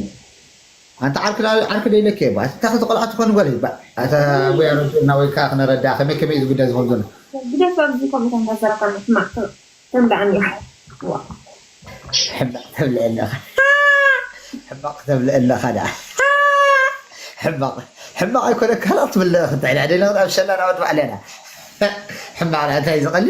ኣንተ ዓርክ ዓርክ ደይለክ እየ ኣታ ክልተ ቆልዓ ትኾን ጓል እባ ኣታ ኣቦይ ኣረድእና ወይ ከዓ ክነረዳ ከመይ ከመይ እዚ ጉዳይ ዝኸውን ዘሎ ግደፍ ኣብዚ ከምኡ ተንበዘረካ ሕማቅ ተምዳኣኒ ሕማቅ ተብለ ኣለኻ ሕማቅ ተብለ ኣለኻ ዳ ሕማቅ ሕማቅ ኣይኮነ ካልኦት ትብለ ክትዕዳ ደለ ኣብ ሸላ ናወት ባዕለና ሕማቕ እንታይ እዩ ዝቐልል?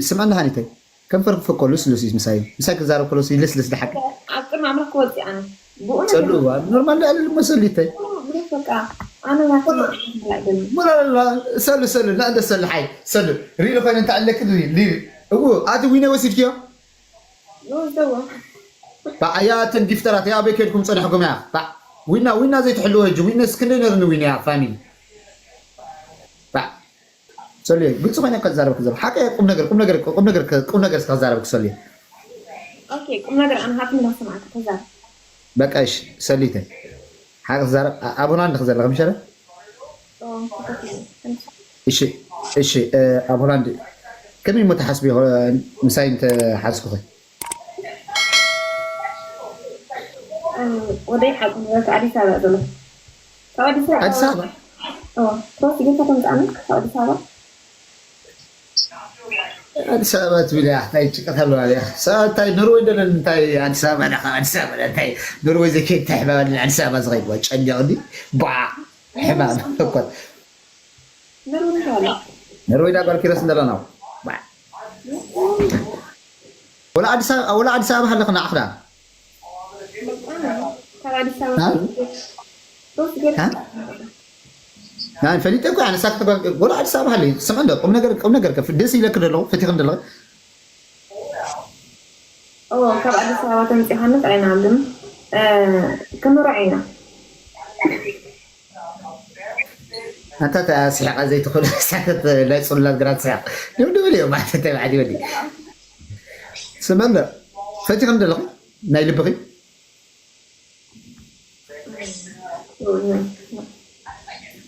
ስምዕና ሃኒተይ፣ ከንፈር ክፈኮ ልስሉስ እዩ ምሳይ። ምሳይ ክዛረብ ከሎ ልስልስ ደሓቂ። ኣብ ቅድሚ ኣምላኽ ክወጽእ ኣነ። ብእውነት ጸሉ፣ ኖርማል ልዕሊ ልመሰል ይተይ። ብሩክ በቃ፣ ኣነ ናትማ ኣይደለም። ሞላላ፣ ሰሉ፣ ሰሉ፣ ና እንደ ሰሉ፣ ሓይ፣ ሰሉ። ሪሊ ኮይነ እንተ ኣለክ ሪሊ። እው፣ ኣቲ ዊነ ወሲድክዮ? ይወስደዎ። ባዕ፣ ኣያ፣ እተን ጊፍተራት፣ ኣያ፣ ኣበይ ከድኩም ጸኒሕኩም እያ? ባዕ፣ ዊና፣ ዊና ዘይትሕልዎ ህጂ፣ ዊነስ ክንደይ ነርኒ ዊና እያ፣ ፋሚሊ። ባዕ፣ ሰሉየ፣ ግልጺ ኮይነ ከዛረብክ ዘሎ። ሓቀ ቁም ነገር፣ ቁም ነገር፣ ቁም ነገር፣ ቁም ነገር እስከ ከዛረብክ ሰሉየ። ኦኬ፣ ቁም ነገር ኣነ ሃብቲ እንዳሰማዕካ ተዛረብ። በቃ እሺ፣ ሰሊተ። ሓቂ ክዛረብ፣ ኣ-፣ ኣብ ሆላንድ ክዘለኹ ምሸረ? ኦ፣ ተኸትለ። እሺ፣ እሺ፣ እ፣ ኣብ ሆላንድ ከመይ እሞ ትሓስቢ፣ እ፣ ምሳይ እንተ ሓዝኩኺ? እ፣ ወደይ ሓቂ ንበካ ኣዲስ ኣበባ ዘሎ። ካብ ኣዲስ ኣበባ። ኣዲስ ኣበባ? ኦ፣ ሶስት ጌታ ተምጻኒ ካብ ኣዲስ ኣበባ። ኣዲስ ኣበባ ትብል እያ፣ እንታይ ጭንቀት ኣለዋ እያ? ሰ-፣ እንታይ ኖርወይ እንደለን፣ እንታይ ኣዲስ ኣበባ ዳ፣ ካብ ኣዲስ ኣበባ ዳ፣ እንታይ ኖርወይ ዘይከይድ፣ እንታይ ሕማም ኣለኒ ኣዲስ ኣበባ ዝኸይድ? ዋ፣ ጨንቕ እንዲ፣ ቧ፣ ሕማም እኮ። ኖርወይ ዳ ጓል ኪሮስ እንደለና፣ ቧ። ወላ ኣዲስ ኣበባ፣ ወላ ኣዲስ ኣበባ ኣለኽና ዓኽዳ። ካብ ኣዲስ ኣበባ ሃ? ሶስት ጌታ ሃ? ናይ ፈሊጠ እኮ፣ ኣነ ሳክት ጓል፣ ጎል ኣዲስ ኣበባ ሃለይ። ስምዕ እንዶ፣ ቁም ነገር፣ ቁም ነገር ከፍ-፣ ደስ ይለክ ደለኹ፣ ፈቲኽ እንደለኹ። ኦ፣ ካብ ኣዲስ ኣበባ ተምጺኻኒ ጥራይ ንዓለም፣ እ፣ ክንርዖ ኢና። ኣንታ፣ እታ ስሒቓ ዘይትኽእል ሳክት ናይ ጽሉላት ግራት ስሒቕ። ድም ድብል እዮም፣ ማለት እንታይ በዓል ይበል። ስምዕ እንዶ፣ ፈቲኽ እንደለኹ፣ ናይ ልብኺ።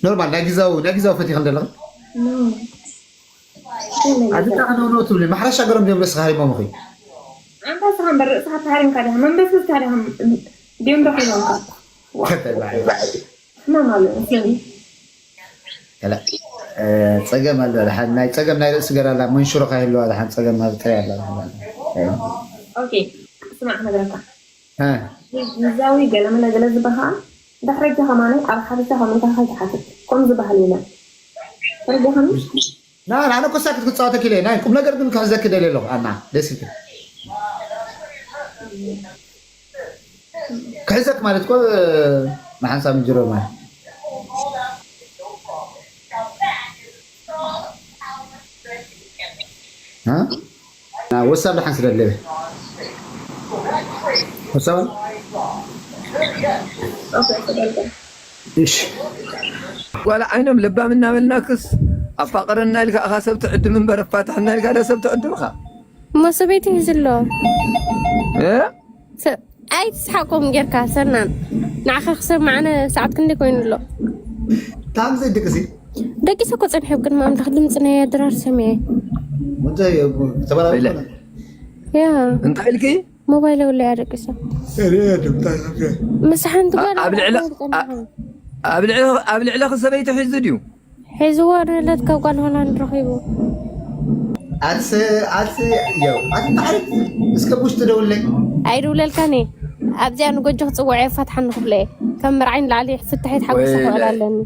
ኖርማል፣ ናይ ግዛዊ፣ ናይ ግዛዊ ፈቲኽ እንደለኹ። ኣብዚ ጣዕ ነው ነው ትብሊ፣ ማሕረሻ ገሮም ድዮም ርእስኻ ሃሪሞም እኺ? ኣንታ እስኻ እምበር ርእስኻ ተሃሪምካ ዲኻ? መንበስበስካ ዲኻ? ድዮም ረኺቦምካ? ከተባዕ። ሕማም ኣሎ መስለኒ። ከላ፣ እ፣ ጸገም ኣሎ፣ ደሓን ናይ ጸገም ናይ ርእሲ ገር ኣላ፣ መንሽሮ ከይህልዋ፣ ደሓን ጸገም ኣብ ጥራይ ኣላ። ኦኬ፣ ስማዕ ክነግረካ። እ። ግዛዊ ገለመለ ገለ ዝበሃል፣ ድሕሪ ሕጂ ከማኒ ኣብ ሓበሻ ኮመንታት ከይትሓትት። ከምኡ ዝበሃል የለን። ተረዲእካኒ? ና፣ ኣነ እኮ ሳክት ክጻወተኪ ኢለ፣ ናይ ቁም ነገር ግን ክሕዘኪ ደልየ ኣለኹ። ኣና፣ ደስ ይብል። ክሕዘክ ማለት እኮ፣ ንሓንሳብ እንጅሮ ማለት። እ? ና፣ ወሳብ ደሓን ስለ ኣለበ። ወሳብ? እሺ። ጓል ዓይኖም ለባም እናበልናክስ፣ ኣፋቕረና ኢልካ ኢኻ ሰብ ትዕድም እምበር፣ ኣፋትሐና ኢልካ ዶ ሰብ ትዕድም ኢኻ? እሞ ሰበይቲ ሒዙ ኣሎ። እ? ሰ-፣ ኣይትስሓቆም ጌርካ ሰናን። ንዓኻ ክሰማዕነ ሰዓት ክንደይ ኮይኑ ኣሎ? ታም ዘይድቅሲ? ደቂሰ እኮ ጸኒሐ፣ ግን ማምላኽ ድምጺ ናይ ኣድራር ሰሚዐ። እንታይ ተበላዊ ኢለ። ኮነ? ያ። እንታይ ኢልኪ? ሞባይል ወላ እያ ደቂሰ። እኔ ድምታ ይሰምዕ። ምስ ሓንቲ ጓል ኣብ ልዕሊ፣ ጸኒሐ። ኣብ ልዕሊ፣ ኣብ ልዕሊ ሰበይቲ ሒዙ ድዩ? ሒዝዎ ንዕለት ካብ ጓል ሆላንድ ረኺቡ። ኣትስ-፣ ኣትስ-፣ የው፣ ኣትንታሕሪት እስከ ቡሽ ትደውለይ። ኣይድውለልካን እየ። ኣብዚኣ ንጎጆ ክጽውዖ እየ፣ ፋትሓ ንኽብሎ እየ። ከም መርዓይ ንላዕሊ ፍትሒት ሓጎሰ ወይለ-፣ ክቕል ኣለኒ።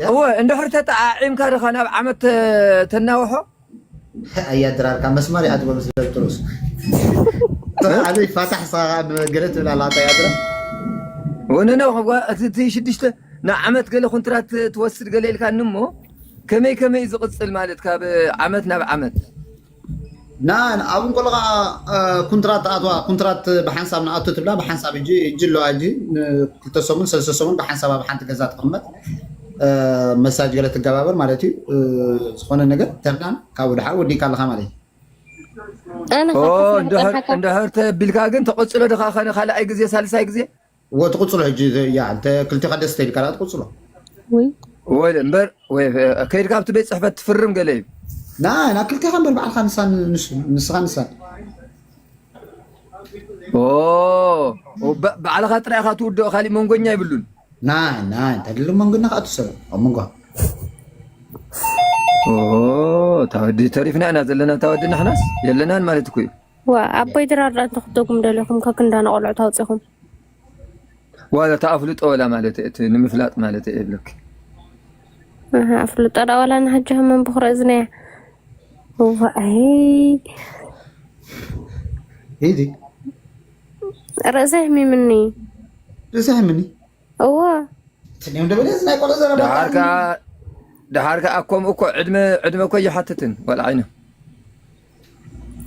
እወ፣ እንድሕር ተጠዓዒምካ ዲኻ ናብ ዓመት ተ-፣ ተናውሖ? ኣያ ድራርካ መስመር ይኣትዎ ምስ ደብትሮስ። ኣበይ ፋታሕ ሳ-፣ ገለ ትብል ኣላ፣ ኣታ እያ ድራ? ወነነ፣ እዋ፣ እቲ፣ እቲ ሽዱሽተ ንዓመት ገለ ኮንትራት ትወስድ ገለ ኢልካኒ እሞ፣ ከመይ ከመይ ዝቕጽል ማለት ካብ ዓመት ናብ ዓመት? ና፣ ኣብ እንኮሎ ኸዓ፣ እ፣ ኩንትራት ትኣትዋ፣ ኩንትራት ብሓንሳብ ንኣቱ ትብላ፣ ብሓንሳብ ሕጂ፣ ሕጂ ኣለዋ፣ ሕጂ ን-፣ ክልተ ሰሙን፣ ሰለስተ ሰሙን ብሓንሳብ ኣብ ሓንቲ ገዛ ትቕመጥ፣ እ፣ መሳጅ ገለ ትገባበር ማለት እዩ። እ፣ ዝኾነ ነገር ተርዳን ካብኡ ድሓር ወዲእካ ኣለኻ ማለት እዩ። ኣነ ኦ፣ ኸዓ እንድሕር፣ ክሓተካ። እንድሕር ተቢልካ ግን ተቐጽሎ ድኻ ኸነ ካልኣይ ግዜ፣ ሳልሳይ ግዜ? እወ፣ ትቕጽሎ ሕጂ፣ ያ፣ እንተ ክልቴኻ ደስ ተይልካ ደኣ ትቕጽሎ። ወይ። ወይ እምበር፣ ወይ፣ ከይድካ ኣብቲ ቤት ጽሕፈት ትፍርም ገለ እዩ። ና፣ ና፣ ክልቴኻ እምበር ባዕልኻ ንሳን፣ ንስ-፣ ንስኻ ንሳን። ኦ፣ ኦ፣ ባ-፣ ባዕልኻ ጥራይ ኢኻ ትውድኦ፣ ካሊእ መንጎኛ የብሉን። ና፣ ና፣ እንታይ ድሊ መንጎና ከኣ ትሰብ፣ ኣብ መንጎ። ኦ፣ እታ ወዲ ተሪፍና ኢና ዘለና፣ እታ ወዲ ንሕናስ የለናን ማለት እኮ እዩ። ዋ፣ ኣቦይ ድራር ደኣ እንተ ክትደጉም ደሊኹም፣ ከክንዳና ቆልዑት ኣውጺኹም። ዋላ እቲ ኣፍልጦ ዋላ ማለት እቲ ንምፍላጥ ማለት እየ እብለኪ። ኣሃ፣ ኣፍልጦ ዳ ዋላ ንሓጂ ሃመን ብኹረ እዝነያ። ዋይ። ሂዲ። ርእሰ ህሚምኒ። ርእሰ ህሚኒ። እዋ። ትኒም ደበለ እዝናይ ቆሎ ዘረባ። ደሓርካ ደሓርካ ኣኮም እኮ ዕድመ ዕድመ እኮ ይሓትትን ወላ ዓይነ።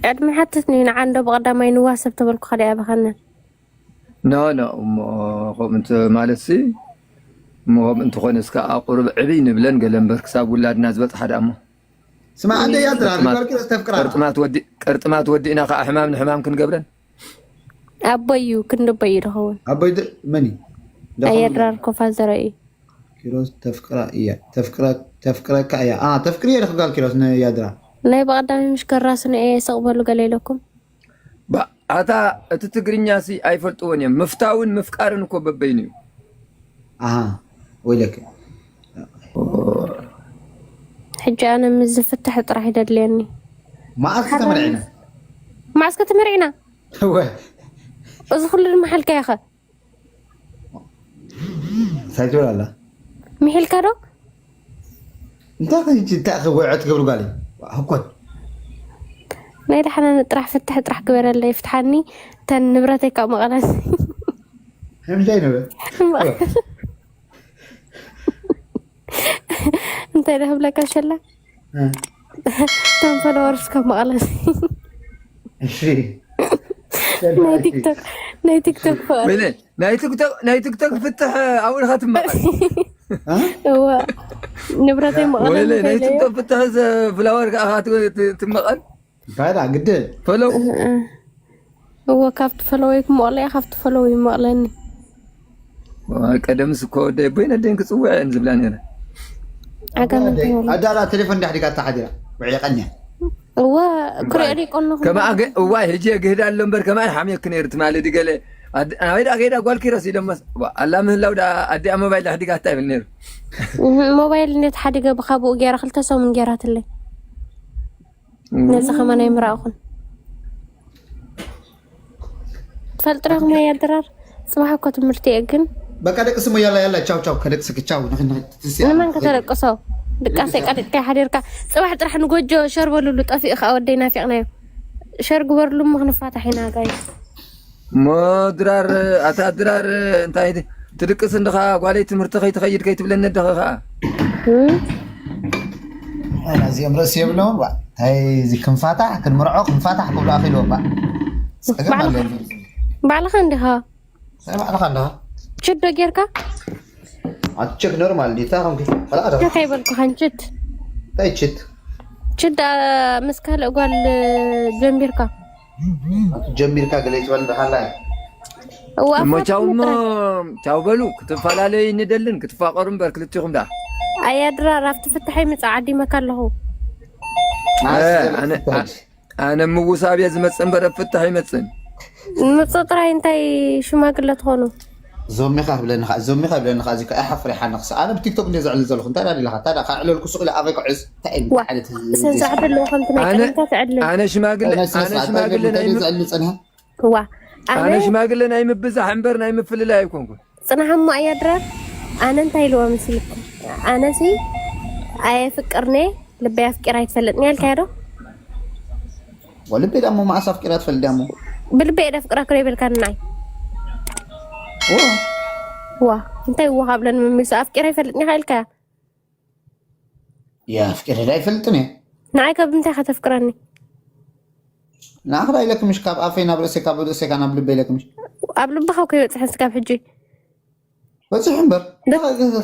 ዕድመ ሓትትኒ ንዓ እንዶ ብቐዳማይ ንዋሰብ ተበልኩ ከደ ኣበኸነን። ኖ ኖ እሞ ከምኡ እንተ ማለት ሲ እሞ ከምኡ እንተኾነ እስከ ኣቁርብ ዕብይ ንብለን ገለ እምበር ክሳብ ውላድና ዝበጽሓ ደኣ እሞ ስማ ኣደ ያድራ ቅርጥማት- ቢባርኪ ተፍቅራ ቅርጥማት ወዲ- ቅርጥማት ወዲእና ከዓ ሕማም ንሕማም ክንገብረን ኣቦይ እዩ ክንዲ ኣቦይ እዩ ዝኸውን። ኣቦይ ድ- መን እዩ? ደኸም ኣየድራር ኮፋ ዘርኢ ኪሮስ ተፍቅራ እያ ተፍቅረ- ተፍቅረካ እያ ኣ ተፍቅሪ እየ ደኽጋል ኪሮስ ንያድራ ናይ ብቐዳሚ ምሽ ከራስነ እየ ስቕ በሉ ገለ ኢለኩም ኣታ እቲ ትግርኛ ሲ ኣይፈልጥዎን እዮም። ምፍታውን ምፍቃርን እኮ በበይኑ እዩ። ኣሃ ወይለክ ሕጂ ኣነ ምስ ዝፍትሕ ጥራሕ ይደድልየኒ። መዓስ ተመርዒና? መዓስ ከተመርዒና? እወ እዚ ኩሉ ድማ ሓልካ ኢኸ? እንታይ ትብል ኣላ? ምሒልካ ዶ? እንታይ ከ- እንታይ ከ ወዐ ትገብሩ ጋለይ? ህኮት ናይ ደሓና ጥራሕ ፍትሕ ጥራሕ ግበረለይ ፍትሓኒ። ተን ንብረተይ ካብ መቐለን ከምዛይ ነበር እንታይ ዶ ክብለካ ሸላ? ቶም ፎሎወርስ ካብ መቐለን እሺ ናይ ቲክቶክ ናይ ቲክቶክ ፍቕሪ ወይለ ናይ ቲክቶክ ናይ ቲክቶክ ፍትሕ ኣብኡ ኢኻ ትመቐል። እወ ንብረተይ መቐለ ወይለ ናይ እንተኢለዮ ቲክቶክ ፍትሕ ዘ- ፍላወር ከኣ ኢኻ ት- ት- ትመቐል። እንታይ ደኣ ግድን ፈለው እወ ካብቲ ፈለወይ ክመቕሎ እየ ካብቲ ፈለወይ ይመቕለኒ። ቀደምስ እኮ ወደይ ቦይ ነደን ክጽውዕ እየን ዝብላ ነረ። ዓጋመ እንታይ ማለት ኣዳላ ቴሌፎን ዳሕዲጋ ተሓዲራ ውዒቐን እያ። እወ ክሪኦ ደይቆኖኹም ከማኣ ገ- እዋይ ህጂ ግህድ ኣሎ እምበር ከማይ ሓምየክ ነይሩ ትማሊ ድገለ ኣድ- ኣበይ ደኣ ከይዳ ጓል ኪሮስ ኢሎመስ ዋ፣ ኣላ ምህላው ደኣ ኣዲኣ ሞባይል ኣሕዲጋታ ይብል ነይሩ። ሞባይል እንዴት ሓዲገ ብካብኡ ገይራ ክልተ ሰሙን ገይራትለይ። ነዚ ከማን ኣይምረኣኹን። ትፈልጡ ዲኹም ኣያ ድራር? ጽባሕ እኮ ትምህርቲ እየ ግን በቃ ደቂ ስሞ ያላ ያላ ቻው ቻው ከደቅስክ ቻው ንኽ- ንኽ- ትስያ- ንመን ከተደቅሶ? ድቃሰ ቀዲጥካ ሓዲርካ ጽባሕ ጥራሕ ንጎጆ ሸር በሉሉ። ጠፊኡ ከዓ ወደይ ናፊቕናዮ። ሸር ግበርሉ እሞ ክንፋታሕ ኢና ጋይ። እሞ ድራር ኣታ ድራር እንታይ ትድቅስ እንድኻ ጓለይ ትምህርቲ ከይትኸይድ ከይትብለኒ ድኻ ከዓ ኣዚኦም ርእሲ የብለውን ዋ እንታይ እዚ ክንፋታሕ ክንምርዖ ክንፋታሕ ክብሉ ኣኺልዎም ባ ጸገም ኣለዎም ባዕልኻ እንዲኻ ናይ ባዕልኻ ኣለኻ ችዶ ጌርካ ኣቸክ ኖርማል ዲታ ከምኪ ከላ ኣዳ ችት ኣይበልኩኻን ችት እንታይ ችት ችዳ ምስ ካልእ ጓል ጀንቢርካ ጀሚርካ ገለ ይትበል ብሓላይ እዋ እሞ ቻው እሞ ቻው በሉ። ክትፈላለዩ ንደልን ክትፋቀሩ እምበር ክልቲኹም ደኣ ኣያ ድራር ኣብቲ ፍትሐይ ምጻእ ዓዲመካ ኣለኹ። ኣነ ምውሳብ እየ ዝመጽእ እምበር ኣብ ፍትሕ ኣይመጽእን። ምጽእ ጥራይ እንታይ ሽማግለ ትኾኑ? ዞሚኻ ብለኒ ኸዓ ዞሚኻ ብለኒ ኸዓ እዚ ከኣ ሓፍሪሓኒ ክስ ኣነ ብቲክቶክ እንደ ዘዕሊ ዘለኹ እንታይ ዳዲላ ኸዓ ታዲያ ከዕለልኩ ሱቕ ኢለ ኣፈይ ክዕዝ እንታይ እዩ ዓይነት ሰንሳዕ ዘለዎ ከምቲ ናይ ቀደምካ ትዕልል ኣነ ሽማግለ ኣነ ሽማግለ ናይ ዘዕሊ ጸኒሃ ዋ ኣነ ሽማግለ ናይ ምብዛሕ እምበር ናይ ምፍልላይ ኣይኮንኩን። ጽናሕ እሞ ኣያ ድራር ኣነ እንታይ ኢልዋ መስልኩም? ኣነሲ ኣየፍቅርኔ ልበይ ኣፍቂራ ኣይትፈልጥን እያ ኢልካያ ዶ? ወልበይ ዳሞ መዓስ ኣፍቂራ ትፈልጥ ዳሞ? ብልበይ እየ ደፍቅራ ክረ ይበልካኒ ንዓይ። ዋ እንታይ እዎ ካብለን መሚሱ ኣፍቂራ ይፈልጥኒ ኢኻ ኢልካያ? የፍቅር ዳ ይፈልጥን እየ። ንዓይ ካብ ምንታይ ኢኻ ተፍቅረኒ? ንኣኽላ ኢለክምሽ ካብ ኣፈይ ናብ ርእሰይ ካብ ርእሰይ ካብ ናብ ልበይ ኢለክምሽ። ኣብ ልብኻ እኮ ይበጽሐ ስጋብ ሕጂ። በጺሑ እምበር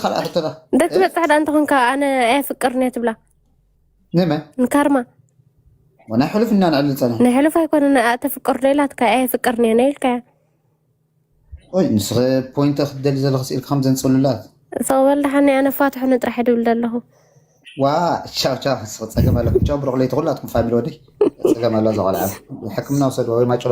ካልኣ ሕቶታ ደትበጽሕ ዳ እንተኾንካ ኣነ ኣየፍቅርን እየ ትብላ። ንመን? ንካርማ። ናይ ሕሉፍ እና ንዕልል ጸኒሕ። ናይ ሕሉፍ ኣይኮነን ተፍቅር ዶ ኢላትካ ኣየፍቅርን እየ ነይ ኢልካያ። ኦይ ንስኺ ፖይንት ክትደሊ ዘለኺ ስኢልኪ ከም ዘንጽሉላት። ሰቕ በል ደሓን ኣነ ፋትሑኒ ጥራሕ ድብል ዘለኹ። ዋ ቻው ቻው ንስኺ ጸገም ኣለኩም ቻው ብሩኽ ለይቲ ኩላትኩም ፋሚሊ ወደይ ጸገም ኣሎ እዛ ቆልዓ ሕክምና ውሰድዋ ወይ ማጭሎ